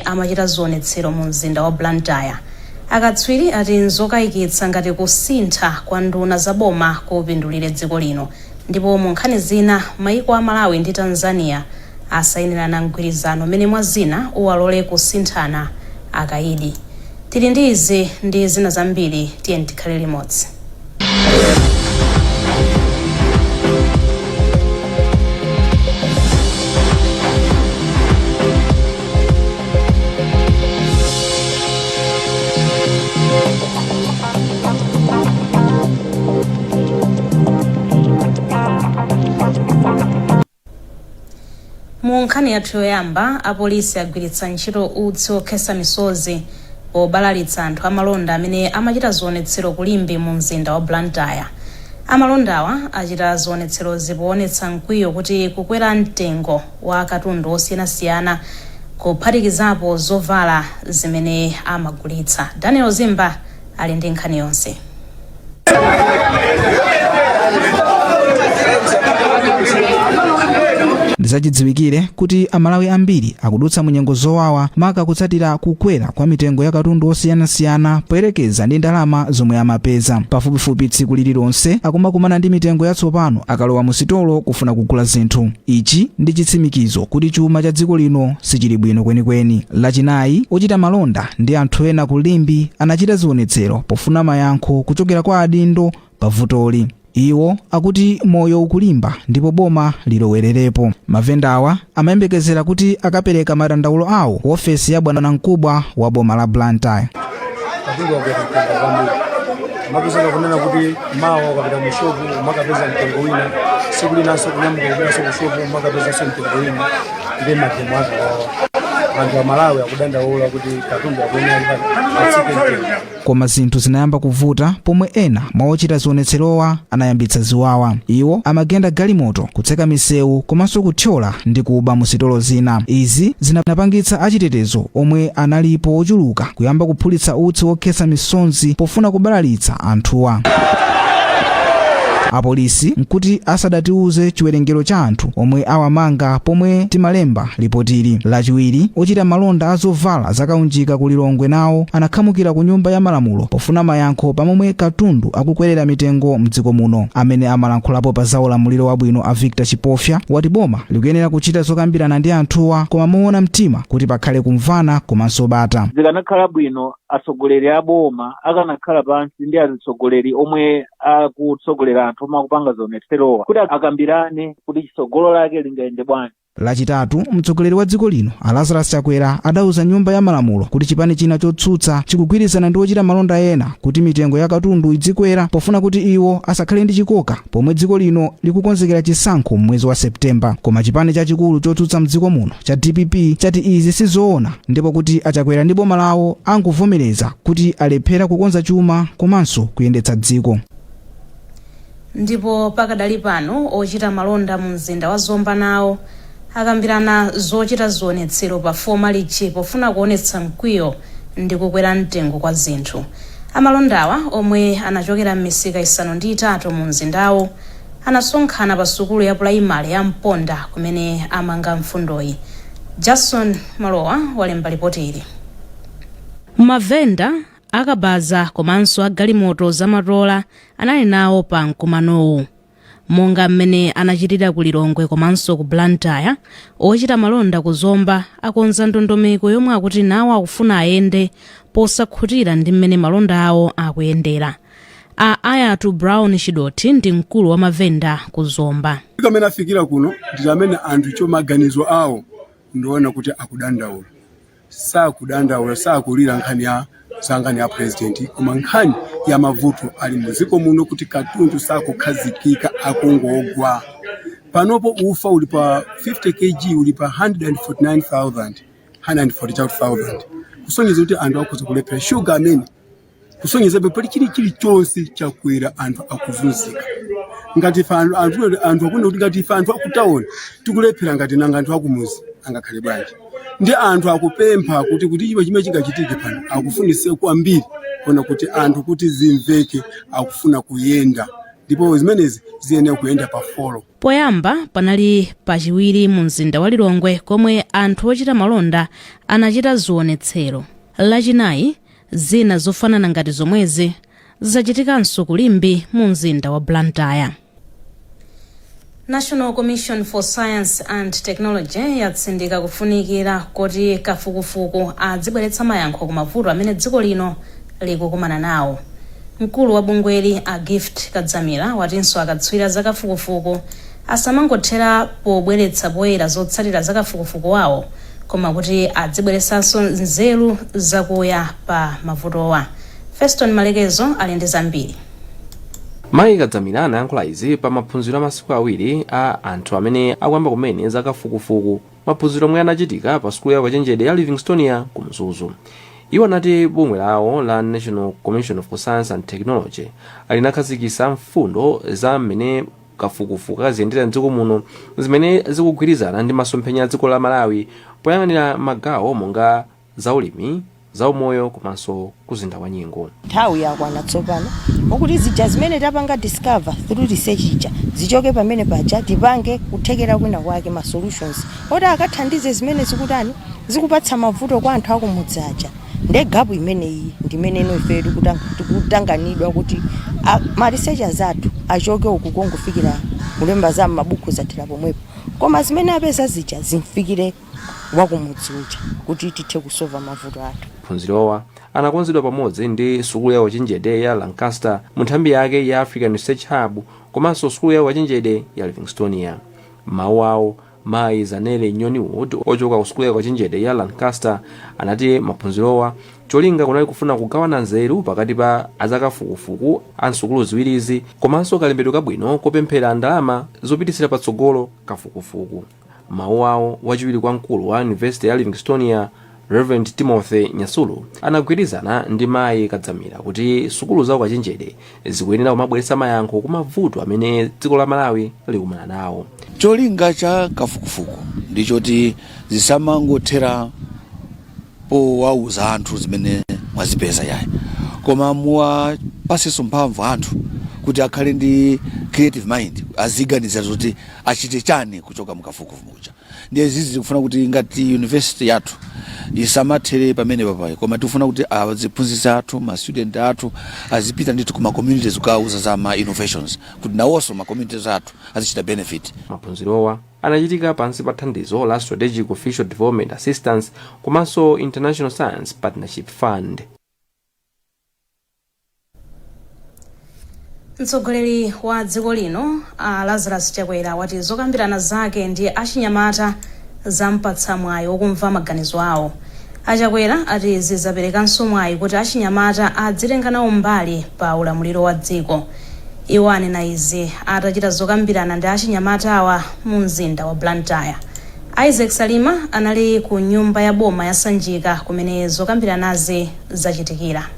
Amachita zionetsero mu mzinda wa Blantyre. Akatswiri ati nzokayikitsa ngati kusintha kwa nduna za boma kupindulire dziko lino. Ndipo mu nkhani zina, maiko a Malawi ndi Tanzania asayinirana mgwirizano umene mwa zina uwalole kusinthana akaidi. Tili ndi izi ndi zina zambiri, tiye tikhale limodzi. Mu nkhani yathu yoyamba, apolisi agwiritsa ntchito utsi okhetsa misozi pobalalitsa anthu amalonda amene amachita zionetsero ku Limbe mu mzinda wa Blantyre. Amalondawa achita zionetserozi poonetsa mkwiyo kuti kukwera mtengo wa katundu osiyanasiyana, kuphatikizapo zovala zimene amagulitsa. Daniel Zimba ali ndi nkhani yonse. Ndizachidziwikire kuti Amalawi ambiri akudutsa mu nyengo zowawa, maka kutsatira kukwera kwa mitengo ya katundu osiyanasiyana poyerekeza ndi ndalama zomwe amapeza. Pafupifupi tsiku lililonse akumakumana ndi mitengo yatsopano akalowa mu sitolo kufuna kugula zinthu. Ichi ndi chitsimikizo kuti chuma cha dziko lino sichili bwino kwenikweni. Lachinayi, ochita malonda ndi anthu ena ku Limbe anachita zionetsero pofuna mayankho kuchokera kwa adindo pa vutoli. Iwo akuti moyo ukulimba ndipo boma lilowererepo. Mavendawa amayembekezera kuti akapereka madandaulo awo ku ofesi ya bwanamkubwa wa boma la Blantyre. Katundu wakwera mtengo kwambiri. Umapezeka kunena kuti mawa ukapita mu shopu umakapeza mtengo wina, tsiku linanso kunyamuka kupitanso ku shopu umakapezanso mtengo wina. Ndi mademo ake awawa, anthu Amalawi akudandaula kuti katundu akuyenera atsike mtengo. Koma zinthu zinayamba kuvuta pomwe ena mwa ochita zionetserowa anayambitsa ziwawa. Iwo amagenda galimoto, kutseka misewu komanso kuthyola ndi kuba mu sitolo zina. Izi zinapangitsa achitetezo omwe analipo ochuluka kuyamba kuphulitsa utsi wokhetsa misonzi pofuna kubalalitsa anthuwa. Apolisi nkuti asadatiuze chiwerengero cha anthu omwe awamanga pomwe timalemba lipotili. Lachiwiri, ochita malonda a zovala zakaunjika ku Lilongwe nawo anakhamukira ku Nyumba ya Malamulo pofuna mayankho pamomwe katundu akukwerera mitengo mdziko muno. Amene amalankhulapo pa za ulamuliro wabwino a Victor Chipofya wati boma likuyenera kuchita zokambirana ndi anthuwa, koma moona mtima, kuti pakhale kumvana komanso bata. Zikanakhala bwino atsogoleri a boma akanakhala pansi ndi atsogoleri omwe akutsogolera anthu omwe akupanga zionetserowa kuti akambirane kuti chitsogolo lake lingayende bwanji. Lachitatu, mtsogoleri wa dziko lino a Lazarus Chakwera adauza Nyumba ya Malamulo kuti chipani china chotsutsa chikugwirizana ndi ochita malonda ena kuti mitengo ya katundu idzikwera pofuna kuti iwo asakhale ndi chikoka pomwe dziko lino likukonzekera chisankho m'mwezi wa Septemba. Koma chipani chachikulu chotsutsa mdziko muno cha DPP chati izi sizoona ndipo kuti aChakwera ndi boma lawo angovomereza kuti alephera kukonza chuma komanso kuyendetsa dziko. Ndipo pakadali pano, ochita malonda mu mzinda wa Zomba nawo akambirana zochita zionetsero pa 4 Malichi pofuna kuonetsa mkwiyo ndi kukwera mtengo kwa zinthu. Amalondawa, omwe anachokera m'misika 8 mu mzindawo, anasonkhana pa sukulu ya pulaimali ya Mponda kumene amanga mfundoyi. Jason Malowa walemba ripoti ili. Mavenda, akabaza komanso agalimoto zamatola anali nawo pa mkumanowu. Monga mmene anachitira ku Lilongwe komanso ku Blantyre, ochita malonda ku Zomba akonza ndondomeko yomwe akuti nawo akufuna ayende posakhutira ndi mmene malonda awo akuyendera. A Ayatu Brown Chidoti ndi mkulu wa mavenda ku Zomba. Kamene afikira kuno ndi amene anthu cho maganizo awo ndiona kuti akudandaula, sakudandaula, sakulira nkhani ya za nkhani ya president, koma nkhani ya mavuto ali muziko muno kuti katundu sakukhazikika, akungogwa. Panopo ufa uli pa 50 kg uli pa 149,000, 142,000, kusonyeza kuti anthu akhoza kulephera. Shuga amene kusonyeza pali chilichonse chakwera, anthu akuzunzika. Ngati ife anthu akuna kuti ngati ife anthu akutawuni tikulephera, ngati nanga anthu akumuzi angakhale bwanji? Ndi anthu akupempha kuti chimwe chimene chingachitike pano, akufunise kwambiri kuona kuti anthu kuti zimveke, akufuna kuyenda. Ndipo zimenezi ziyenera kuyenda pa 4. Poyamba panali pachiwiri mu mzinda wa Lilongwe, komwe anthu ochita malonda anachita zionetsero. Lachinayi, zina zofanana ngati zomwezi zachitikanso ku Limbe mu mzinda wa Blantyre. National Commission for Science and Technology yatsindika kufunikira kuti kafukufuku adzibweretsa mayankho ku mavuto amene dziko lino likukumana nawo. Mkulu wa bungweli, a Gift Kadzamira, watinso akatswiri za kafukufuku asamangothera pobweretsa poyera zotsatira za kafukufuku wawo, koma kuti adzibweretsanso nzeru zakuya pa mavutowa. Feston Malekezo ali ndi zambiri. Mayi Kadzamira anayankhula izi pa maphunziro a masiku 2 a anthu amene akuyamba kumene za kafukufuku, maphunziro omwe anachitika pa sukulu ya ukachenjede ya Livingstonia ku Mzuzu. Iwo anati bungwe lawo la National Commission for Science and Technology linakhazikitsa mfundo za mmene kafukufuku kaziyendera mdziko muno, zimene zikugwirizana ndi masomphenya a dziko la Malawi poyang'anira magawo monga zaulimi, zaumoyo komanso kusintha kwa nyengo. Nthawi yakwana tsopano okuti zija zimene tapanga discover through research ija zichoke pamene paja, tipange kuthekera kwina kwake, ma solutions oti akathandize zimene zikutani, zikupatsa mavuto kwa anthu akumudzi aja. Nde gap imeneyi ndimene ino ife tikutanganidwa kuti ma researchers athu achoke uku kongofikira kulemba za m'mabuku, zathera pomwepo, koma zimene apeza zija zimfikire wakumudzi uja kuti tithe kusolva mavuto athu. Maphunzirowa anakonzedwa pamodzi ndi sukulu ya ukachenjede ya Lancaster mu nthambi yake ya African Research Hub komanso sukulu ya ukachenjede ya Livingstonia. Mawu awo, mayi Zanele Nyoniwood ochoka ku sukulu ya ukachenjede ya Lancaster anati maphunzirowa cholinga kunali kufuna kugawana nzeru pakati pa azakafukufuku a nsukulu ziwirizi komanso kalembedwe kabwino kopemphera ndalama zopititsira patsogolo kafukufuku. Mawu awo, wachiwiri kwa mkulu wa University ya Livingstonia, Reverend Timothy Nyasulu, anagwirizana ndi mayi Kadzamira kuti sukulu za ukachenjede zikuyenera kumabweretsa mayankho ku mavuto amene dziko la Malawi likumana nawo. Cholinga cha kafukufuku ndichoti zisamangothera powauza anthu zimene mwazipeza yayi, koma muwapasenso mphamvu anthu kuti akhale ndi creative mind, aziganiza zoti achite chani kuchoka mukafukufuku muja. Ndiye zizi zikufuna kuti ngati university yathu isamathere pamene papayi, koma tikufuna kuti aziphunzitsi athu, ma student athu azipita ndithu kuma communities kukauza za ma innovations kuti nawonso ma communities athu azichita benefit. Maphunzirowa anachitika pansi pa thandizo la Strategic Official Development Assistance komanso International Science Partnership Fund. Mtsogoleri wa dziko lino, a Lazarus Chakwera, wati zokambirana zake ndi achinyamata zampatsa mwayi wokumva maganizo awo. Achakwera ati zidzaperekanso mwayi kuti achinyamata adzitenga nawo mbali pa ulamuliro wa dziko. Iwo anena izi atachita zokambirana ndi achinyamatawa mu mzinda wa Blantyre. Isaac Salima anali ku nyumba ya boma ya Sanjika kumene zokambiranazi zachitikira.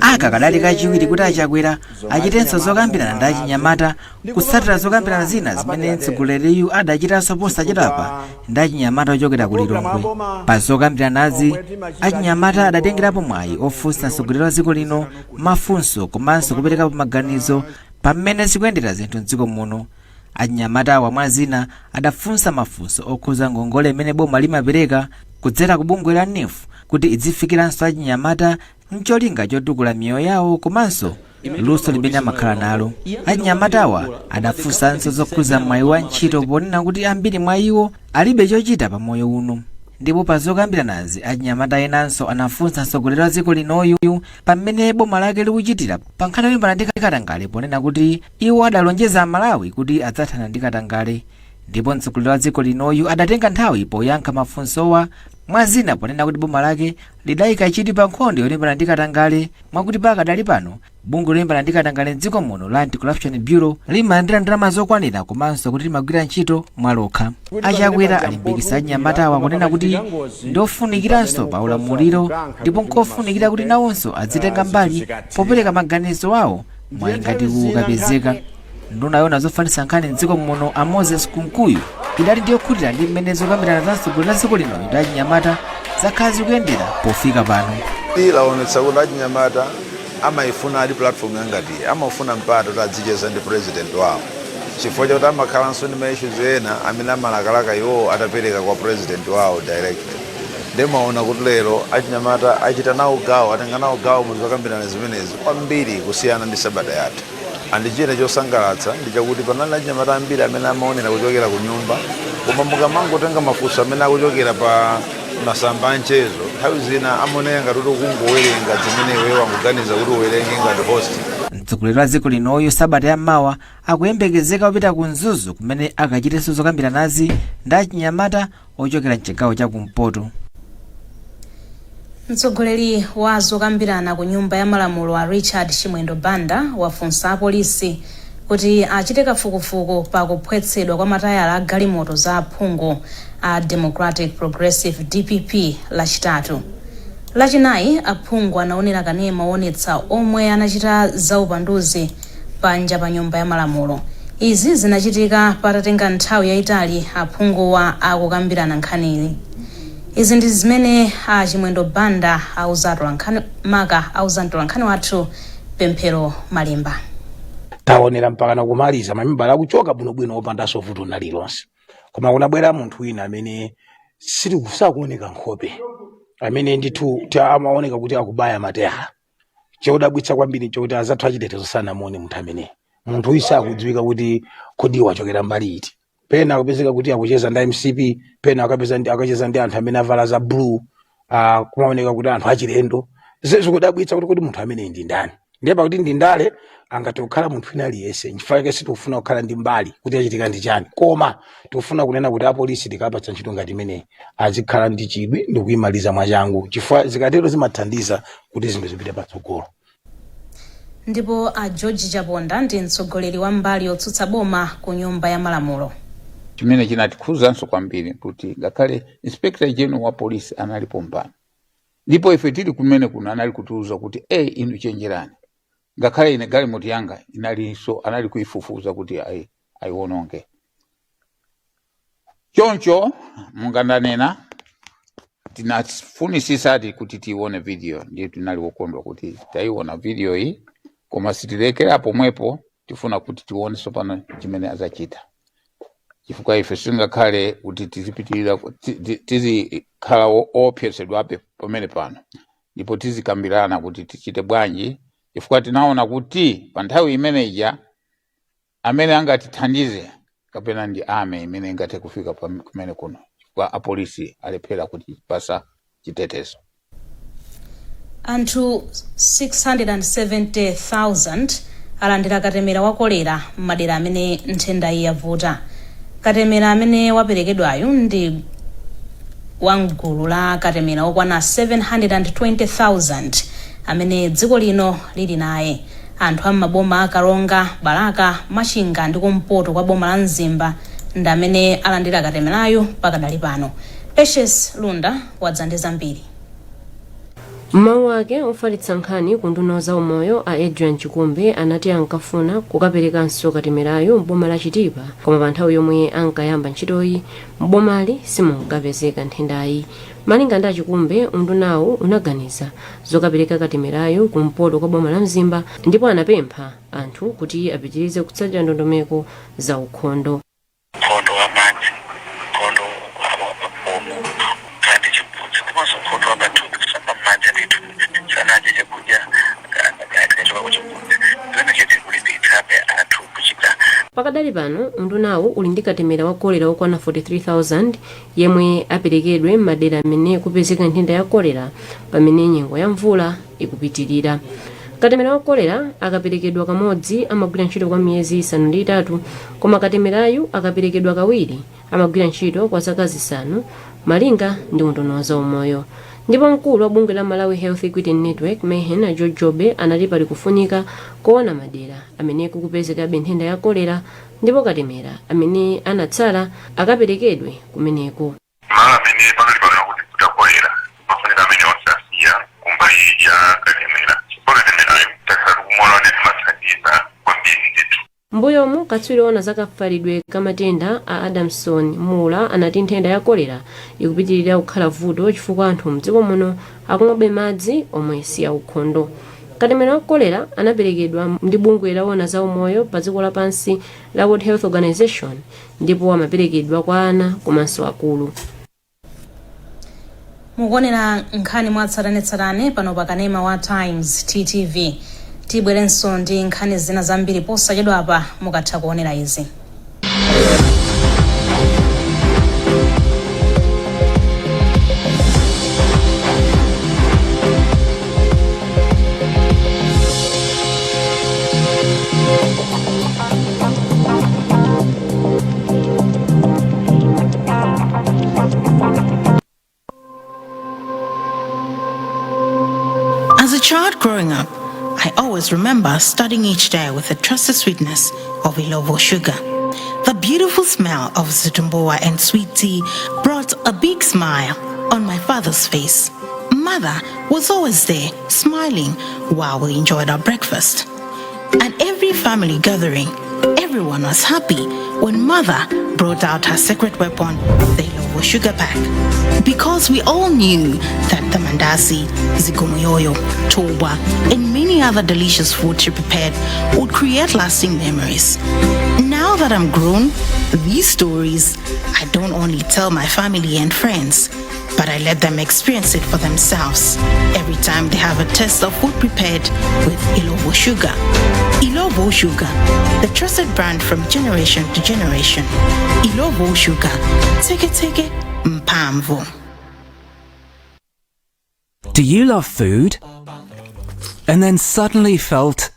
Aka kadali kachiwiri kuti Achakwera achitenso zokambirana ndi achinyamata, kutsatira zokambirana zina zimene mtsogoleriyu adachitanso posachedwapa ndi achinyamata ochokera ku Lilongwe. Pa zokambiranazi, achinyamata adatengerapo mwayi ofunsa mtsogoleri wa dziko lino mafunso komanso kuperekapo maganizo pamene zikuyendera zinthu mdziko muno. Achinyamatawa, mwa zina, adafunsa mafunso okhuza ngongole imene boma limapereka kudzera ku bungwe la NEEF kuti idzifikiranso achinyamata mcholinga chotukula miyoyo yawo komanso luso limene amakhala nalo. Achinyamatawa adafunsanso zokhuza mwayi wa ntchito, ponena kuti ambiri mwa iwo alibe chochita pa moyo uno. Ndipo pa zokambiranazi, achinyamata enanso anafunsa mtsogoleri wa dziko linoyu pamene boma lake likuchitira pa nkhani yolimbana ndi katangale, ponena kuti iwo adalonjeza Amalawi kuti adzathana ndi katangale. Ndipo mtsogoleri wa dziko linoyu adatenga nthawi poyankha mafunsowa, mwa zina ponena kuti boma lake lidayika chidwi pa nkhondo yolimbana ndi katangale, mwakuti pakadali pano bungwe lolimbana ndi katangale mdziko muno la Anti-Corruption Bureau limalandira ndalama zokwanira komanso kuti limagwira ntchito mwalokha. Achakwera alimbikitsa achinyamatawa kunena kuti ndofunikiranso pa ulamuliro ndipo nkofunikira kuti nawonso adzitenga mbali popereka maganizo awo mwayi ngati ukapezeka. Nduna yoona zofalitsa nkhani mdziko muno, a Moses Kunkuyu, idati ndiyokhutira ndi mmene zokambirana za mtsogoleri wa dziko lino ndi achinyamata zakhala zikuyendera pofika pano. Laonetsa kuti achinyamata Amayifuna ali platform yangati, amafuna mpata kuti adzicheza ndi president wawo, chifukwa chakuti amakhalanso ndi ma issues ena amene amalakalaka iwo atapereka kwa president wawo direct. Ndimaona kuti lero achinyamata achita nawo gawo, atenga nawo gawo mu zokambirana zimenezi kwambiri kusiyana ndi sabata yatha. And china chosangalatsa ndi chakuti panali achinyamata ambiri amene amaonera kuchokera ku nyumba, koma mukamangotenga mafunso amene akuchokera pa masamba a mchezo, nthawi zina amaoneka ngati kuti ukungowerenga zimene iweyo wangoganiza kuti uwerenge ngati host. Mtsogoleri wa dziko linoyu sabata yammawa akuyembekezeka kupita ku Mzuzu, kumene akachitenso zokambiranazi ndi achinyamata ochokera mchigawo chakumpoto. Mtsogoleri wa zokambirana ku Nyumba ya Malamulo a Richard Chimwendo Banda wafunsa apolisi kuti achite kafukufuku pa kuphwetsedwa kwa matayala a galimoto za aphungu a Democratic Progressive, DPP, Lachitatu. Lachinayi aphungu anaonera kanema woonetsa omwe anachita zaupanduzi panja pa Nyumba ya Malamulo. Izi zinachitika patatenga nthawi yayitali aphunguwa akukambirana nkhaniyi. Izi ndi zimene a Chimwendo Banda auza atolankhani, maka auza mtolankhani wathu Pemphero Malimba. Taonera mpaka nakumaliza, mamembala akuchoka bwinobwino opandanso vuto lililonse, koma kunabwera munthu wina amene sakuoneka nkhope, amene ndithu amaoneka kuti akubaya matayala. Chodabwitsa kwambiri chokuti azathu achitetezo sanamuone munthu ameneyi. Munthu uyu sakudziwika kuti kodi wachokera mbali iti. Pena akupezeka kuti akucheza ndi MCP, pena akacheza ndi anthu amene avala za blue, kumaoneka kuti anthu achilendo. Zikudabwitsa kuti kodi munthu ameneyi ndi ndani? Ndiye pakuti ndi ndale, angathe kukhala munthu wina aliyense. Nchifukwa chake sitikufuna kukhala ndi mbali kuti achitika ndi chani, koma tikufuna kunena kuti apolisi tikapatsa ntchito ngati imeneyi azikhala ndi chidwi ndi kuyimaliza mwachangu, chifukwa zikatero zimathandiza kuti zinthu zipite patsogolo. Ndipo a George Chaponda ndi mtsogoleri wa mbali yotsutsa boma ku Nyumba ya Malamulo. Chimene chinatikhuzanso kwambiri kuti ngakhale Inspector General wa polisi analipo mpano, ndipo ife tili kumene kuno anali kutiuza kuti, "E, inu chenjerani." Ngakhale ine galimoto yanga inalinso anali kuifufuza kuti ayiwononge. Choncho mungandanena, tinafunisisati kuti tiione video, ndiye tinali wokondwa kuti tayiona video iyi, koma sitilekera pomwepo. Tifuna kuti tione tsopano chimene azachita, chifukwa ife sitingakhale kuti tizipitirira tizikhala opyesedwabe pamene pano, ndipo tizikambirana kuti tichite bwanji, chifukwa tinaona kuti pa nthawi imeneja amene angatithandize kapena ndi army imene ingathe kufika kumene kuno, chifukwa apolisi alephera kutipasa chitetezo. Anthu 670,000 alandira katemera wa kolera m'madera amene nthendayi yavuta. Katemera amene waperekedwayu ndi wamgulu la katemera okwana 720,000 amene dziko lino lili naye. Anthu am'maboma a Karonga, Balaka, Machinga ndi kumpoto kwa boma la Mzimba ndi amene alandira katemerayu pakadali pano. Precious Lunda wadza ndi zambiri. Mmawu ake, ofalitsa nkhani ku nduna za umoyo a Adrian Chikumbe anati ankafuna kukaperekanso katemerayo m'boma la Chitipa, koma pa nthawi yomwe ankayamba ntchitoyi m'bomali simunkapezeka nthendayi. Malinga ndi Achikumbe, undunawu unaganiza zokapereka katemerayo kumpoto kwa boma la Mzimba, ndipo anapempha anthu kuti apitirize kutsatira ndondomeko za ukhondo. Ukhondo wa madzi, ukhondo wa pakhomo kandi chimbudzi, komanso ukhondo wa pathupi, kusamba m'manja ndithu sanadye chakudya tikachoka kuchimbudzi. Zimene chete kulimbikitsabe anthu kuchita. Pakadali pano undunawu uli ndi katemera wa kolera okwana 43,000 yemwe aperekedwe m'madera amene kupezeka nthenda ya kolera pamene nyengo ya mvula ikupitirira. Katemera wa kolera akaperekedwa kamodzi amagwira ntchito kwa miyezi 8, koma katemerayu akaperekedwa kawiri amagwira ntchito kwa zaka 5, malinga ndi unduna wa zaumoyo. Ndipo mkulu wa bungwe la Malawi Health Equity Network, MEHEN, a George Jobe anati pali kufunika kuona madera amene kukupezekabe nthenda ya kolera ndipo katemera amene anatsala akaperekedwe kumeneko. Malo amene pakali pano akutivuta kolera mafunika amene osasiya kumbali ya katemera, chifukwa katemerayo takhala tikumuona kuti zimathandiza kwambiri ndithu. Mbuyomu katswiri ona za kafalidwe ka matenda a Adamson Mula anati nthenda ya kolera ikupitirira kukhala vuto chifukwa anthu mdziko muno akumwabe madzi omwe si aukhondo. Katemera wa kolera anaperekedwa ndi bungwe loona za umoyo pa dziko lapansi la World Health Organization ndipo amaperekedwa kwa ana komanso akulu. Mukuonera nkhani mwatsatanetsatane pano pa kanema wa Times TTV. Tibwerenso ndi nkhani zina zambiri posachedwapa mukatha kuonera izi. As a child growing up, I always remember starting each day with the trusted sweetness of Illovo sugar. The beautiful smell of zitumbuwa and sweet tea brought a big smile on my father's face. Mother was always there, smiling while we enjoyed our breakfast. At every family gathering, everyone was happy when mother brought out her secret weapon, the Illovo sugar pack. Because we all knew that the mandasi, zikomoyoyo, toba, and many other delicious food she prepared would create lasting memories. Now that I'm grown, these stories I don't only tell my family and friends, but I let them experience it for themselves every time they have a taste of food prepared with Illovo sugar. Illovo Sugar, the trusted brand from generation to generation. Illovo Sugar, take it, take it, mpamvu. Do you love food? And then suddenly felt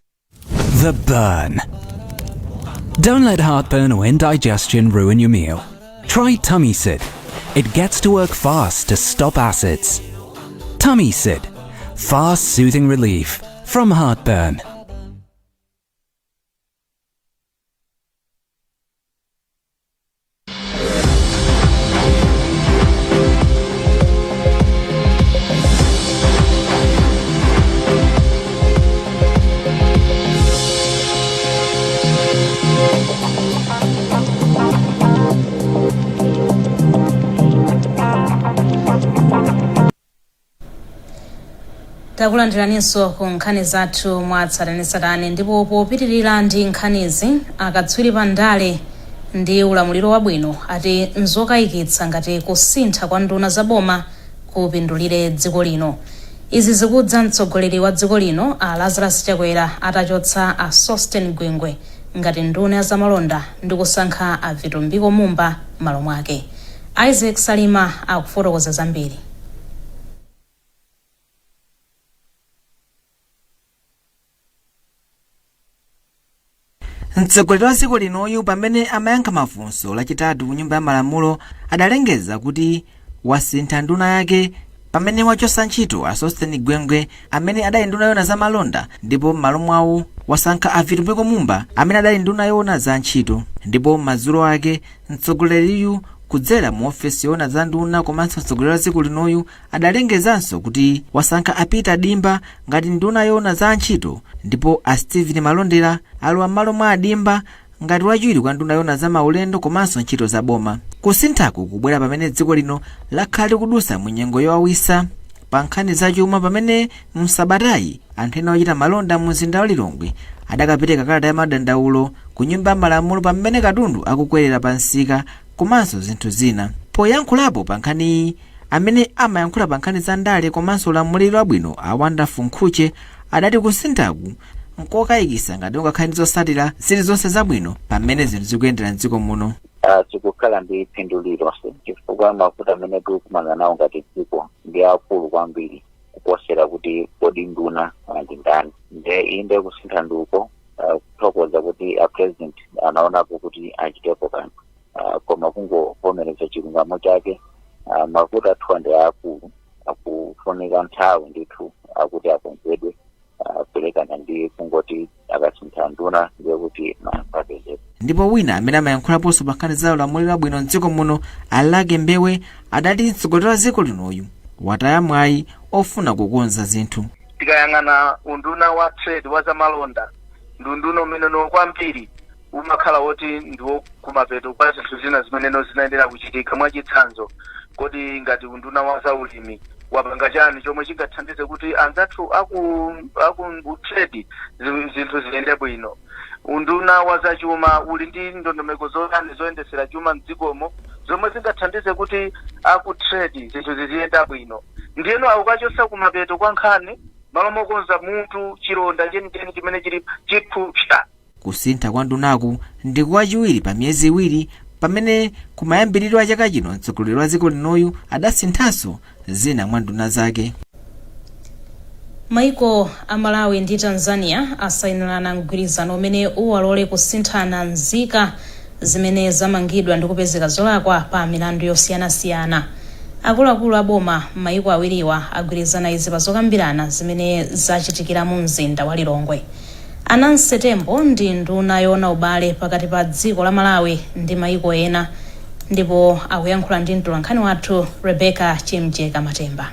the burn. Don't let heartburn or indigestion ruin your meal. Try Tummy Sid. It gets to work fast to stop acids. Tummy Sid. Fast soothing relief from heartburn. Takulandiraninso ku nkhani zathu mwatsatanetsatane. Ndipo popitirira ndi nkhanizi, akatswiri pa ndale ndi ulamuliro wabwino ati nzokayikitsa ngati kusintha kwa nduna za boma kupindulire dziko lino. Izi zikudza mtsogoleri wa dziko lino a Lazarus Chakwera atachotsa a Sosten Gwengwe ngati nduna ya zamalonda ndi kusankha a Vitumbiko Mumba m'malo mwake. Isaac Salima akufotokoza zambiri. Mtsogoleri wa dziko linoyu, pamene amayankha mafunso Lachitatu ku Nyumba ya Malamulo, adalengeza kuti wasintha nduna yake pamene wachotsa ntchito a Sosten Gwengwe amene adali nduna yoona za malonda, ndipo m'malo mwawo wasankha a Vitumbiko Mumba amene adali nduna yoona za ntchito. Ndipo madzulo ake mtsogoleriyu, kudzera mu ofesi yoona za nduna komanso mtsogoleri wa dziko linoyu, adalengezanso kuti wasankha a Peter Dimba ngati nduna yoona za ntchito, ndipo a Stephen Malondera alowa m'malo mwa Adimba ngati wachiwiri kwa nduna yoona za maulendo komanso ntchito za boma. Kusinthaku kubwera pamene dziko lino lakhala likudusa mu nyengo yowawisa pa nkhani zachuma, pamene msabatayi anthu ena ochita malonda mu mzinda wa Lilongwe adakapereka kalata ya madandaulo ku Nyumba ya Malamulo pamene katundu akukwerera pa msika komanso zinthu zina. Poyankhulapo pa nkhaniyi, amene amayankhula pa nkhani za ndale komanso ulamuliro wabwino a Wonderful Mkhutche adati kusinthaku nkokayikitsa ngati ungakhale ndi zotsatira zilizonse zabwino pamene zinthu zikuyendera mdziko muno. Sikukhala ndi phindu lililonse chifukwa mavuto amene tikukumana nawo ngati dziko ndi akulu kwambiri kuposera kuti kodi nduna ndi ndani. Nde inde, kusintha nduko kuthokoza kuti a president anaonapo kuti achitepo kanthu, koma kungovomereza chilungamo chake, mavuto athu ndi akulu, akufunika nthawi ndithu akuti akonzedwe, kulekana ndi kungoti akasintha nduna ndiye kuti mayankho apezeka. Ndipo wina amene amayankhulaponso pa nkhani za ulamuliro wabwino mdziko muno, Alake Mbewe, adati mtsogoleri wa dziko linoyu wataya mwayi ofuna kukonza zinthu. Tikayang'ana unduna wa trade, wa zamalonda, ndi unduna umene no kwambiri umakhala woti ndiwo kumapeto kwa zinthu zina zimeneno zinayenera kuchitika. Mwachitsanzo, kodi ngati unduna wa zaulimi Wapanga chani chomwe chingathandize kuti anzathu aku trade zinthu ziyende bwino? Unduna wa zachuma uli ndi ndondomeko zotani zoyendesera chuma mdzikomo zomwe zingathandize kuti aku trade zinthu ziziyenda bwino? Ndiyeno akukachosa kumapeto kwa nkhani malo mokonza mutu, chilonda chenicheni chimene chili chiphupsa. Kusintha kwa ndunaku ndi kwachiwiri pa miyezi 2, pamene kumayambiriro a chaka chino mtsogoleri wa dziko linoyu adasinthanso zina mwa nduna zake. Maiko a Malawi ndi Tanzania asayinirana mgwirizano umene uwalole kusinthana nzika zimene zamangidwa ndi kupezeka zolakwa pa milandu yosiyanasiyana. Akuluakulu a boma m'maiko awiriwa agwirizana izi pa zokambirana zimene zachitikira mu mzinda wa Lilongwe. Ananse Tembo ndi nduna yoona ubale pakati pa dziko la Malawi ndi maiko ena, ndipo akuyankhula ndi mtolankhani wathu Rebecca Chimjeka Matemba.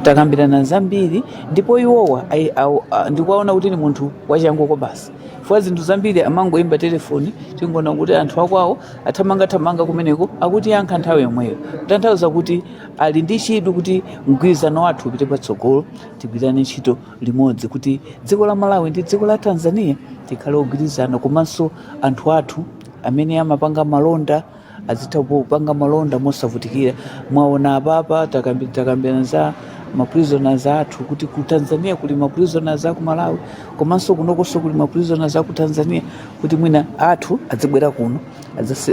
Takambirana zambiri, ndipo iwowa ndikuwaona kuti ni munthu wachanguko basi, chifukwa zinthu zambiri amangoimba telefoni, tingoona kuti anthu akwawo athamangathamanga kumeneko, akuti yankha nthawi yomweyo, kutanthauza kuti ali ndi chidwi kuti mgwirizano wathu upite patsogolo, tigwirane ntchito limodzi kuti dziko la Malawi ndi dziko la Tanzania tikhale ogwirizana, komanso anthu athu amene amapanga malonda azitha kupanga malonda mosavutikira. Mwaona apapa takambirana za maprisoners athu, kuti ku Tanzania kuli maprisoners aku Malawi, komanso kunokonso kuli maprisoners aku Tanzania, kuti mwina athu adzibwera kuno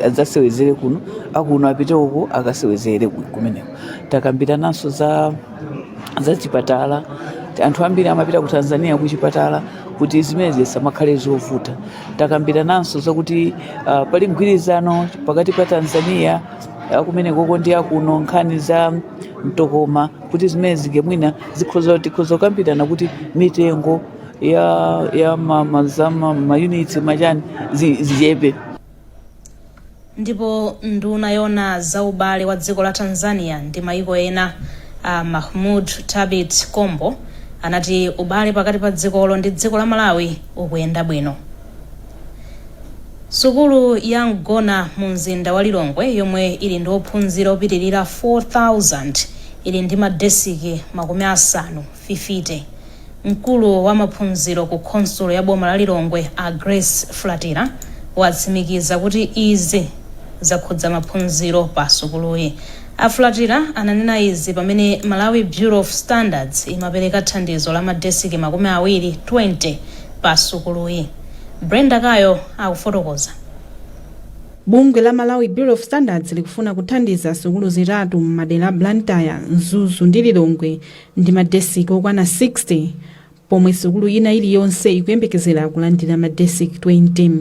adzasewezere kuno, akuno apite uko akasewezere kumeneko. Takambirananso za chipatala. Anthu ambiri amapita ku Tanzania ku chipatala, kuti zimene zisamakhale zovuta. Takambirananso zakuti pali mgwirizano pakati pa Tanzania akumenekoko ndi akuno, nkhani za mtokoma, kuti zimene zige mwina zikhoza tikhoza kukambirana kuti mitengo ya ma units machani zichepe. Ndipo nduna yoona za ubale wa dziko la Tanzania ndi maiko ena, Mahmud Thabit Kombo, anati ubale pakati pa dzikolo ndi dziko la Malawi ukuyenda bwino. Sukulu ya Mgona mu mzinda wa Lilongwe, yomwe ili ndi ophunzira opitirira 4000, ili ndi madesiki 50 50. Mkulu wa maphunziro ku khonsolo ya boma la Lilongwe, a Grace Flatira, watsimikiza kuti izi zakhudza maphunziro pa sukuluyi. A Flatira ananena izi pamene Malawi Bureau of Standards imapereka thandizo la madesiki 20 20 pa sukuluyi. Brenda Kayo akufotokoza. Bungwe la Malawi Bureau of Standards likufuna kuthandiza sukulu zitatu m'madera a Blantyre, Mzuzu ndi Lilongwe ndi madesiki okwana 60, pomwe sukulu ina iliyonse ikuyembekezera kulandira madesiki 20.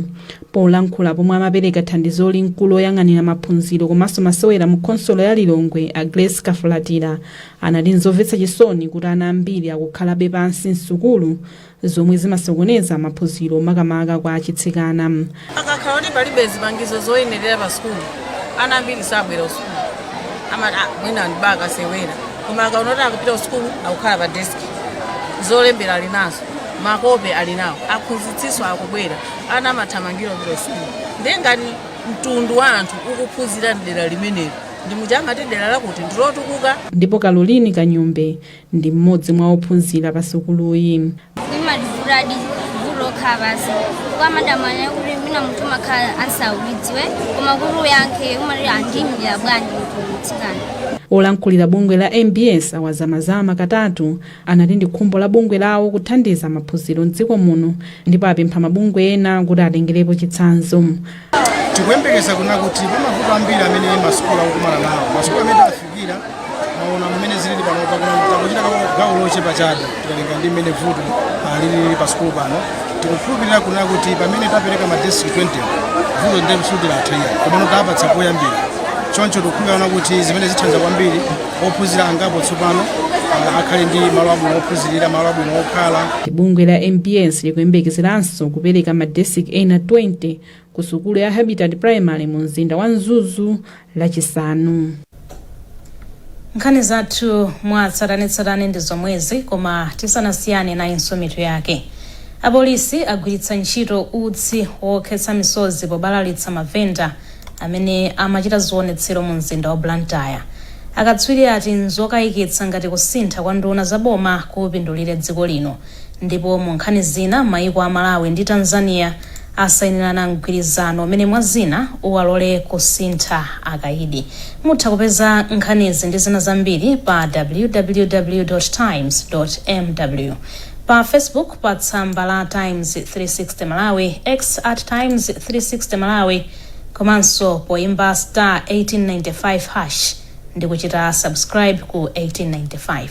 Polankhula pomwe amapereka thandizoli, mkulu oyang'anira maphunziro komanso masewera mu khonsolo ya Lilongwe, a Grace Kafulatira, anati nzomvetsa chisoni kuti ana ambiri akukhalabe pansi msukulu, zomwe zimasokoneza maphunziro, makamaka kwa achitsikana. Akakhala kuti palibe zipangizo zoyenerera pa sukulu, ana ambiri sabwera kusukulu, amati, "Ah, mwina ndibakasewera." Koma akaona kuti akupita kusukulu, akukhala pa deski, zolembera ali nazo, makope ali nawo, aphunzitsinso akubwera, ana amathamangira kupita kusukulu. Ndiye ngati mtundu wa anthu ukuphunzira mdera limenelo, ndi muja amati dera lakuti ndilotukuka. Ndipo Caroline Kanyumbe ndi mmodzi mwa ophunzira pa sukuluyi. Imativutadi, vuto lokhala pansi, kwa madamu anena kuti mwina munthu umakhala ansaulidziwe, koma kuti uyankhe umati andiyimira bwanji munthu mtsikana? Olankhulira bungwe la MBS, Awazamazama Katatu, anati ndi khumbo la bungwe lawo kuthandiza maphunziro mdziko muno, ndipo apempha mabungwe ena kuti atengerepo chitsanzo. Tikuyembekeza kuna kuti pamavuto ambiri amene masukulu akukumana nawo, masukulu amene tafikira, maona mmene zilili panopa, kuna takuchita gawo lochepa chabe tikalinga ndi mmene vuto lilili pa sukulu pano. Tikukhulupirira kuna kuti pamene tapereka madesiki 20, vuto ndi sitilatha, komano tapatsa poyambira. Choncho tikukhulupirira kuti zimene zithandiza kwambiri ophunzira angapo tsopano akhale ndi malo abwino ophunzirira, malo abwino okhala. Bungwe la MBS likuyembekezeranso kupereka madesiki ena 20 ku sukulu ya Habitat Primary mu mzinda wa Mzuzu Lachisanu. Nkhani zathu mwatsatanetsatane ndi zomwezi, koma tisanasiyane nayinso mitu yake. Apolisi agwiritsa ntchito utsi wokhetsa misozi pobalalitsa mavenda amene amachita zionetsero mu mzinda wa Blantyre. Akatswiri ati nzokayikitsa ngati kusintha kwa nduna za boma kupindulire dziko lino. Ndipo mu nkhani zina, maiko a Malawi ndi Tanzania asayinirana mgwirizano umene mwa zina uwalole kusintha akaidi. Mutha kupeza nkhanizi ndi zina zambiri pa www.times.mw, pa Facebook pa tsamba la Times 360 Malawi, X @Times360 Malawi, komanso poimba *1895# ndi kuchita subscribe ku 1895.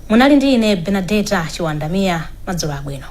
Munali ndi ine, Benadeta Chiwandamiya. Madzulo abwino.